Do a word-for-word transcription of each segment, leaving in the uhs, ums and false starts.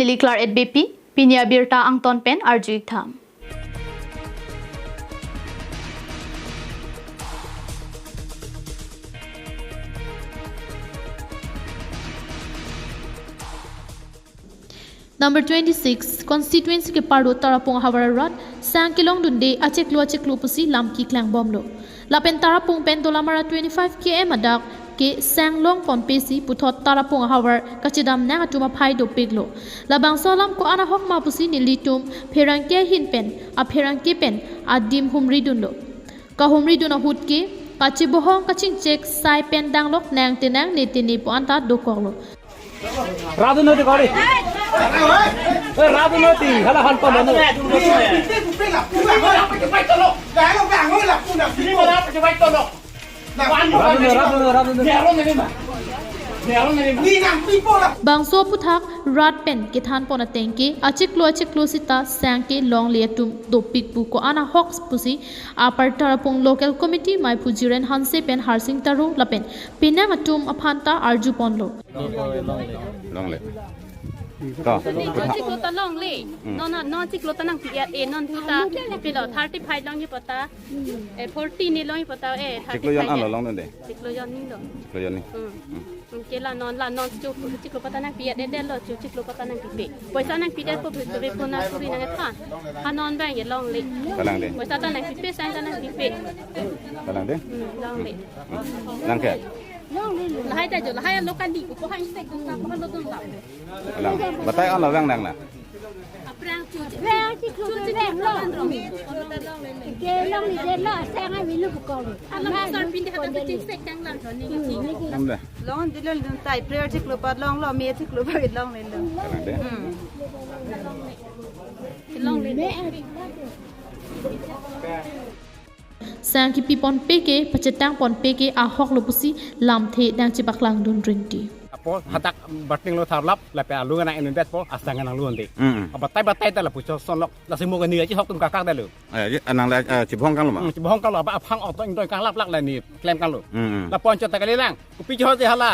Liklar et B P, pini abirta angton pen arju-ik tha. Number twenty-six constituency keparlo Tarapung ahavar arat sang kelongdunde achiklo achiklo pusi lam keklangbomlo. Lapen Tarapung pen Dolamara twenty-five K M adak ke sang longponpe si puthot Tarapung ahavar kachedamnang atum aphai dopiklo. Labangso alam ko-an ahok ma pusi nelitum pherangke ahin pen apherangke pen adim humridunlo. Kahumridun ahut ke kachebohong kachingchek sai pen danglok nang tenang ne tene pu anta dokoklo. Radunoti kori. Eh, radunoti, hala han pon dano. Radunoti, radunoti, radunoti. Bangso aphuthak rat pen kethanpon ateng ke achiklo achiklo sita sang kelongle atum dopik pu ko-an ahok pusi Upper Tarapung Local Committee maiphu Jiren Hanse pen Harsing Taro lapen penang atum aphanta arjuponlo. Longle. To, achiklo ta longle. Hmm. Non, non achiklo ta nangpi-et, eh, non thu ta pilo thirty-five longji pota. Eh, forty ni longji pota, eh, achiklo jon thirty-five an lo ya. Longdunde. Achiklo jon ni lo. Achiklo jon ni. Hmm. Hmm. Hmm, ke la non, la non chu achiklo pota nangpi-et, eh, delo chu achiklo pota nangpipe. Poisa nangpidet ko bhut bhut puna kuri nang than. Ha non bang ye longle. Kalangde. Poisa ta nangpipe, sang ta nangpipe. Kalangde. Hmm, longle. Hmm. Nang ke? Lahai ta jo, lahai lo kali, ko hang sek ko ka ko lo dun la. Alang, batai an lo vang nang na. Aphrang chu, aphrang chu chu chu vang lo. Ke longle lo, sang a mi lu ko. Alang sar pin de ha ta chi sek tang lang ni. Hmm, ni ki. Namle. Longdunlo tai, prayer chiklo pa longlo, me chiklo pa longdunlo. Kalangde. Hmm. Longle. Sang kepiponpe ke, pachetangponpe ke ahoklo pusi lamthe nangchepaklangdun rinti. Apot hadak bating lo tharlap, lapen alu nang inundet po, asang nang lunde. Mm. Abatai batai ta lapu chosonlok, lasi mo kani achi hok atum kakak dalo. Eh, ye, anang le, eh, chibhong kanglo ma? Hmm, chibhong kanglo, aba aphang oto ingdoi kanglaplak la ni klem kanglo. Mm, mm. Lapu anchot ta kalilang, kopi chihot si hala,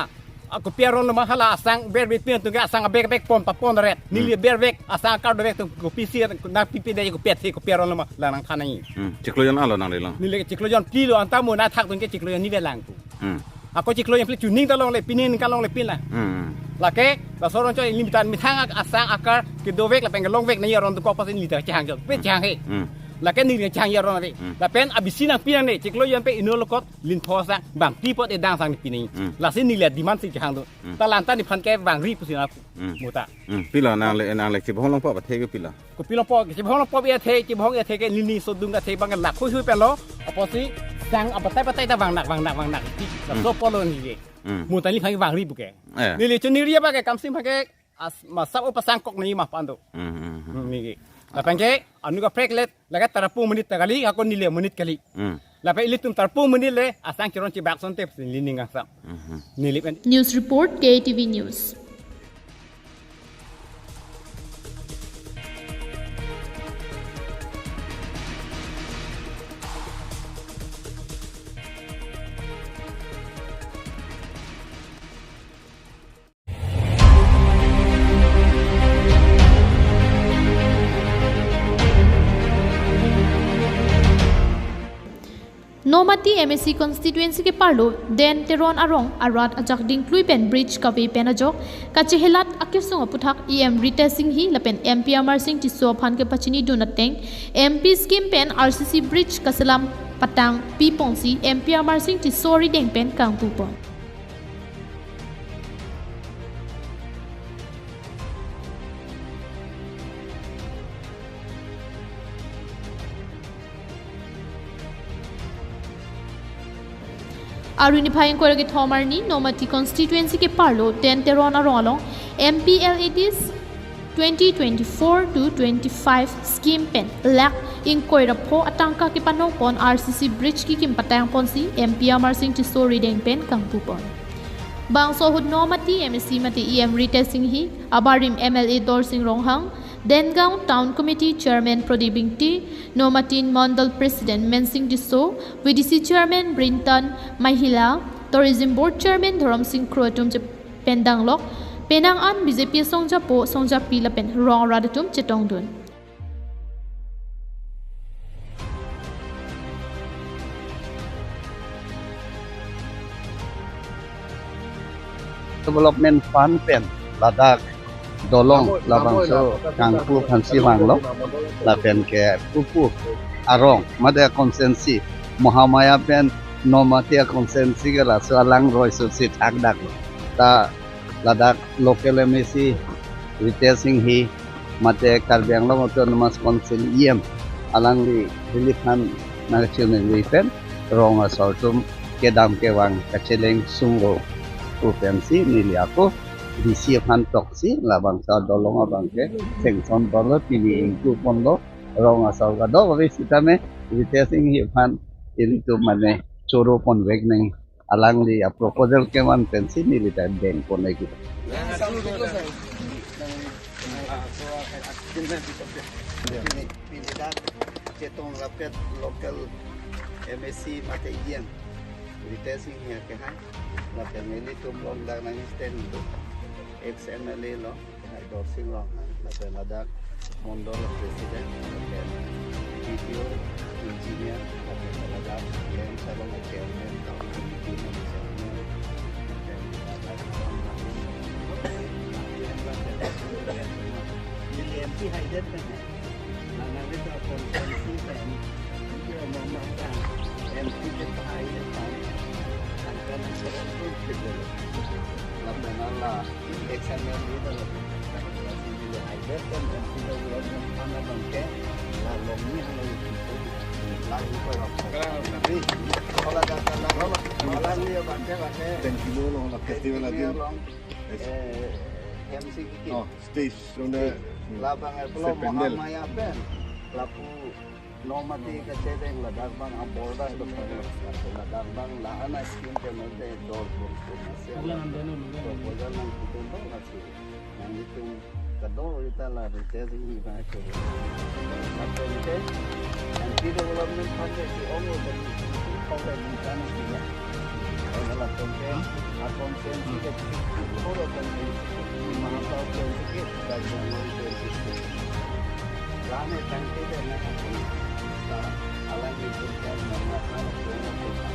ah, kopi aron lo ma hala asang ber bit pin atum ke asang abek abek pon papon ret. Neli ber bek asang akar dovek atum kopisi nangpipe de kopi athe kopi aron lo ma la nangthan nangji. Hmm. Chiklo jon an lo nang le lo. Neli chiklo jon phli lo anta mo nathak atum ke chiklo jon ni velang tu. Hmm. Ako chiklo jon phli chuning ta longle pini ningkan longle pin la. Hmm. Lake laso aron chot limit an methang ak-, asang akar kedovek lapen kelongvek nangji aron atum kok pasi neli ta chehang chot. Pe chehang he. Hmm. Lake neli chehang ji aron ave. Hmm. Lapen abisi nangpi nangne chiklo jon pen inut along kot lin pho asang bangpi apot edang asang nangpi nangji. Hmm. Lasi neli demand si chehang do. Hmm. Ta la anta nephan ke vangri pusi na. Hmm. Muta. Hmm. Pilo nang le, nang le chibhong longpo ba athe ke pilo? Kopilo po, chibhong longpo ya athe, chibhong ya athe ke neli sodung athe bang lakh hui hui pen lo. Apotsi sang abatai batai ta vangnak vangnak vangnak. Hmm. Laso apotlo neli. Hmm. Muta nephan vangri pu ke. Eh. Neli choningri abang ke kamsim abang ke as masap o pasang kok nangji ma pu an do. Hmm, hmm, hmm. Hmm, neli. Lapen ke anu kaprek let lake Tarapung amonit ta kali, ako neli amonit kali. Hmm. Lapen ilitum Tarapung amonit le asang chiron chibak asonte neli ning kangsam. Mhm. Neli pen. News report, K T V News. Nomati M A C constituency keparlo Den Teron arong arat ajak dingklui pen bridge kave pen ajok kachehelat akesung aphuthak E M Ritesh Enghi lapen M P Amarsing Tisso aphan kepachinidun ateng M P scheme pen R C C bridge kaselam patangpiponsi M P Amarsing Tisso arideng pen kangpupon. Arni niphai ingkoi ra kethom arni Nomati constituency keparlo Den Teron arong along M P L A Ds twenty twenty-four to twenty-five scheme pen lakh ingkoi ra pho atangka kepanongpon R C C bridge kekim patangponsi M P Amarsing Tisso arideng pen kangpupon. Bangso ahut Nomati M A C mate E M Ritesh Enghi, abarim M L A Dorsing Ronghang, Dengaon Town Committee Chairman Prodip Ingti, Nomati Mandal President Mensing Tisso, V D C Chairman Brinton Mahila, Tourism Board Chairman Dhorom Sing Kro atum chependanglok Penang an B J P songjapo, songjapi lapen rong arat atum chetongdun. Development Fund pen ladak dolong labangso kangpu aphansi vanglo, lapen ke pupu arong mate constituency Mahamaya pen Nomati constituency ke laso alang roi susi thakdaklo. Ta ladak local M A C Ritesh Enghi mate Karbi Anglong Autonomous Council E M alangli relief fund nangchiningri pen rong asor atum kedam kevang kacheleng sungro pu pensi neli ako D C aphan toksi labangso dolong abang ke sanction ponlo, pini ingku ponlo, rong asor kadokave sitame Ritesh Enghi aphan ilitum mane choro ponvek nang, alangli aproposal kevan pensi neli ta dengpon lagi. Pini, pini dak chetong rapet local M A C mate E M Ritesh Enghi akehai, lapen nelitum along dak nang stand do, ex M L A lo, kehai Dorsing Ronghang, lapen ladak Mondol President, lapen D P O, Engineer, lapen ladak Land Salon Chairman, Town Committee Chairman, lapen ladak M P hai det pen. Nang nang itu constituency pen. Itu memang kan M P ke bahaya kan. Kan kan itu betul. Lapen ala X M L itu loh. Kalau sini ada kan M P ke ulang mana bangke. Lalu ni hal itu. Lalu itu apa? Kalau kata lalu, lalu ni bangke bangke. Dan kilo lo, lah festival lagi. Long, eh, M C K. Oh, stage. Stage. Labang eh, pulo Mahamaya pen. Lapu Nomati kacheleng ladak abang a-border do. Ladak abang la-an a-scheme ke mete dor bor ko masih. Proposal nangkitun bang masih. Nanglitum kadokave ta la Ritesh Enghi abang ke. Lapen ke, M P Development Fund ke si ong lo tadi. Kau dah di sana sih ya. Lapen ke, a constituency ke, kau dah kan di Mahasau constituency ke, Karbi Anglong constituency ke. Rame tangke deh na kan. Sa, alang itu kan, nama, nama, nama, nama.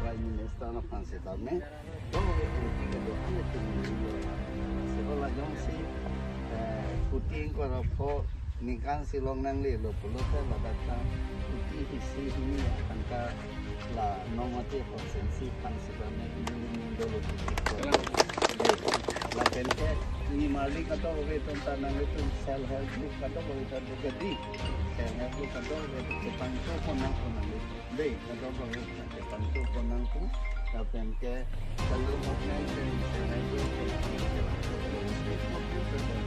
Prime Minister na phan setame, sekolah jongsi, eh, puting ko rapo ningkan si longnanglelo pulote ladak ta kuti isi hini ya tangka la Nomati constituency phan setame neli neli dolo kuti. Lapen ke nimarli kadokave atum ta nanglitum self help group kadokave ta do gadi. Self help group kadokave ta chepangthu pon nangpo nanglitum. Dei, kadokave ta chepangthu pon nangpo. Lapen ke Central Government ke, Central Government ke, State Government ke,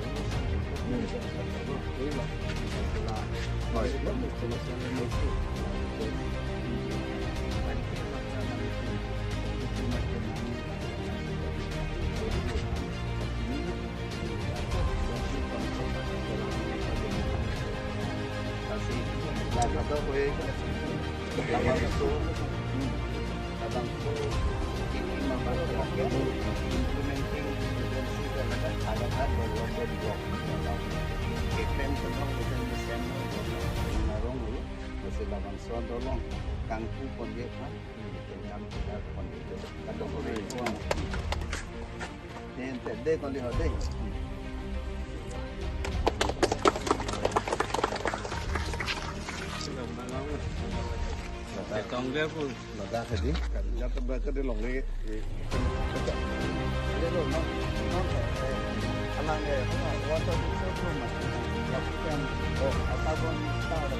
Kangpu pon dia kan. Dei, dei, dei, kali ho, dei. Tong dia pun. Ladak tadi. Jatuh baca di long ni. Alang eh, water resource pun masih. Lakukan, oh, asal pun tak ada.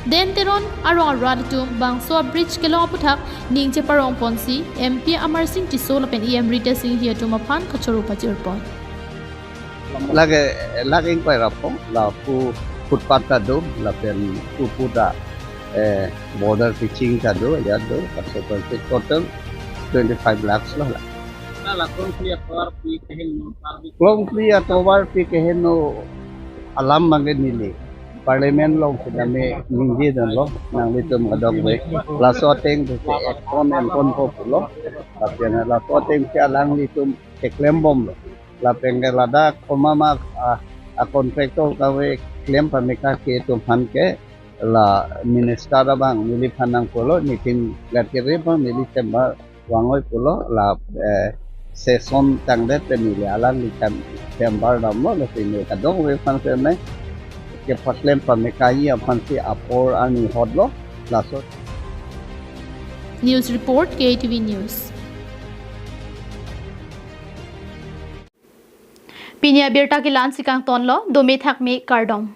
Den Teron arong arat atum bangso a-bridge kelong aputhak ning cheparong ponsi M P Amarsing Tisso lapen E M Ritesh Enghi atum aphan kachoro pajir pon. Lake, lake ingkoi rapong, lapu Footpath ta do, lapen upu ta, eh, border pitching ta do, ya do, laso pensi total twenty-five lakhs lo la. Nah, la klongkli atovar pi kehingno, klongkli atovar pi kehingno alam abangke neli Parliament along sitame ningje dunlo, nanglitum kadokave laso ateng si action enponpo pulo, lapen laso ateng si alanglitum keklem bomlo. Lapen ke ladak komat ma, ah, a contractor kave klem pame kake atum aphan ke la minister abang neliphan nangpulo, Nitin Gadkari abang neli chamber vangoi pulo, la, eh, session tangdet pen neli alangli cham-, chamber damlo, lasi neli kadokave aphan seme kepaklem pame kave aphansi apor arni hotlo, laso. News report, K T V News. Pini abirta ke la-ansi kangtonlo, dome thakme kardom.